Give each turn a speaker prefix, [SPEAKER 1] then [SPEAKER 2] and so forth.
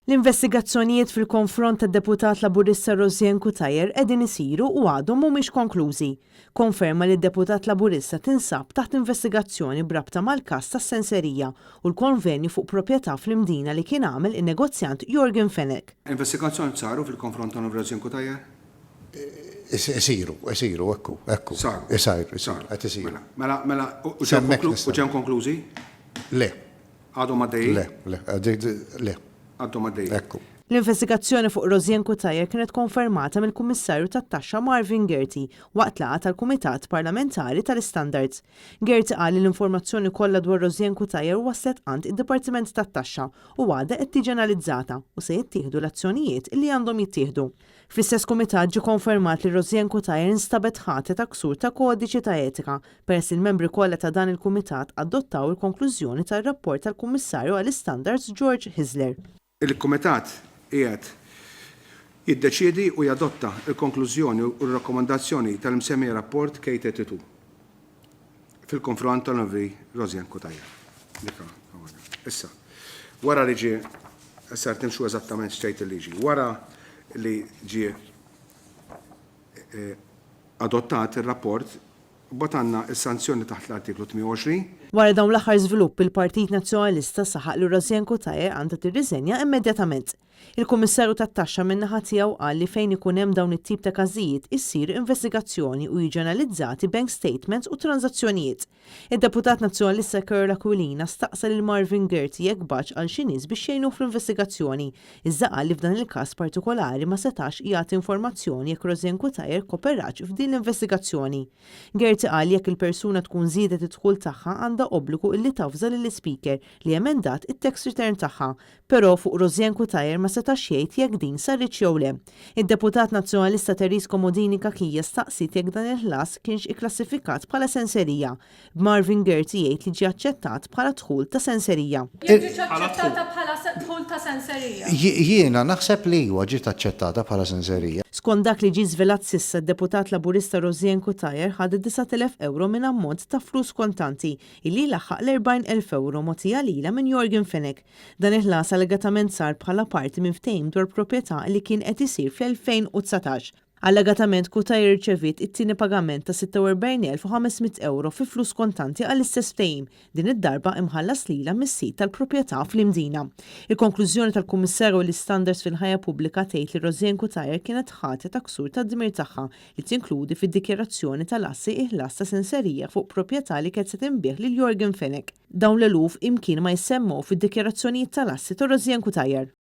[SPEAKER 1] L-investigazzjonijiet fil-konfront tad-Deputat Laburista Rosianne Cutajar qegħdin isiru u għadhom mhumiex konklużi. Konferma li d-Deputat Laburista tinsab taħt investigazzjoni b'rabta mal-każ tas-senserija u l-konvenju fuq proprjetà fl-Imdina li kien għamel in-negozjant Yorgen Fenech.
[SPEAKER 2] Investigazzjonijiet saru fil-konfront ta' Rosianne Cutajar?
[SPEAKER 3] Isiru, isiru, ekku, ekku.
[SPEAKER 2] Saru.
[SPEAKER 3] Isiru, isiru, qed isiru.
[SPEAKER 2] Mela, mela, u ġew konklużi?
[SPEAKER 3] Le.
[SPEAKER 2] Għadhom għaddejjin?
[SPEAKER 3] Le, le, le.
[SPEAKER 2] Għadhom għaddejjin.
[SPEAKER 3] Ekku.
[SPEAKER 1] L-investigazzjoni fuq Rosianne Cutajar kienet konfermata mill-Kummissarju tat-Taxxa Marvin Gaerty waqt laqgħa tal-Kumitat Parlamentari tal-Istandards. Gaerty qal li l-informazzjoni kollha dwar Rosianne Cutajar waslet għand id-Dipartiment tat-Taxxa u għadha qed tiġi analizzata u se jittieħdu l-azzjonijiet li għandhom jittieħdu. Fl-istess kumitat ġie konfermat li Rosianne Cutajar instabet ħatja ta' ksur ta' kodiċi ta' etika peress li l-membri kollha ta' dan il-kumitat adottaw il-konklużjoni tar-rapport tal-Kummissarju għall-Istandards George Hyzler.
[SPEAKER 2] Il-Kumitat qiegħed jiddeċiedi u jadotta l-konklużjoni u r-rakkomandazzjoni tal-imsemmija rapport K32 fil-konfront tal-Onorevoli Rosianne Cutajar. Issa, wara li ġie, issa rrid nimxu eżattament x'tgħid il-liġi. Wara li ġie adottat ir-rapport, Imbagħad għandna s-sanzjoni taħt l-Artiklu 28.
[SPEAKER 1] Wara dawn l-aħħar żviluppi l-Partit Nazzjonalista saħaq li Rosianne Cutajar għandha tirriżenja immedjatament. Il-Kummissarju tat-Taxxa min-naħa tiegħu qal li fejn ikun hemm dawn it-tip ta' każijiet issir investigazzjoni u jiġu analizzati bank statements u tranżazzjonijiet. Id-Deputat Nazzjonalista Karol Aquilina staqsa lil Marvin Gaerty jekk bagħatx għal xi nies biex jgħinuh fl-investigazzjoni, iżda qal li f'dan il-każ partikolari ma setax jagħti informazzjoni jekk Rosianne Cutajar kkoperatx f'din l-investigazzjoni. Gaerty qal li jekk il-persuna tkun żiedet id-dħul tagħha għandha obbligu illi tavża lill-Ispeaker li emendat it-tax return tagħha Però fuq Rosianne Cutajar ma setax jgħid jekk din saritx jew le. Id-Deputat Nazzjonalista Therese Comodini Cachia staqsiet jekk dan il-ħlas kienx ikklassifikat bħala senserija, b'Marvin Gaerty jgħid li ġie aċċettat bħala dħul ta' senserija.
[SPEAKER 4] Jekk ġietx aċċettata bħala dħul ta' senserija.
[SPEAKER 3] Jiena naħseb li iwa ġiet aċċettata bħala senserija.
[SPEAKER 1] Skont dak li ġie żvelat s'issa d-Deputat Laburista Rosianne Cutajar ħadet 9,000 ewro minn ammont ta' flus kontanti illi jlaħħaq l-40,000 ewro mogħtija lilha minn Yorgen Fenech. Dan il-ħlas allegatament sar bħala parti minn ftehim dwar proprjetà li kien qed isir fl-2019. Allegatament Cutajar irċeviet it-tieni pagament ta' 46,500 ewro fi flus kontanti għall-istess ftehim, din id-darba imħallas lilha mis-sid tal-proprjetà fl-Imdina. Il-konklużjoni tal-Kummissarju għall-Istandards fil-Ħajja Pubblika tgħid li Rosianne Cutajar kienet ħatja ta' ksur tad-dmir tagħha li tinkludi fid-dikjarazzjoni tal-assi il-ħlas ta' senserija fuq proprjetà li kienet se tinbiegħ lil Yorgen Fenech. Dawn l-eluf imkien ma jissemmew fid-dikjarazzjonijiet tal-assi ta' Rosianne Cutajar.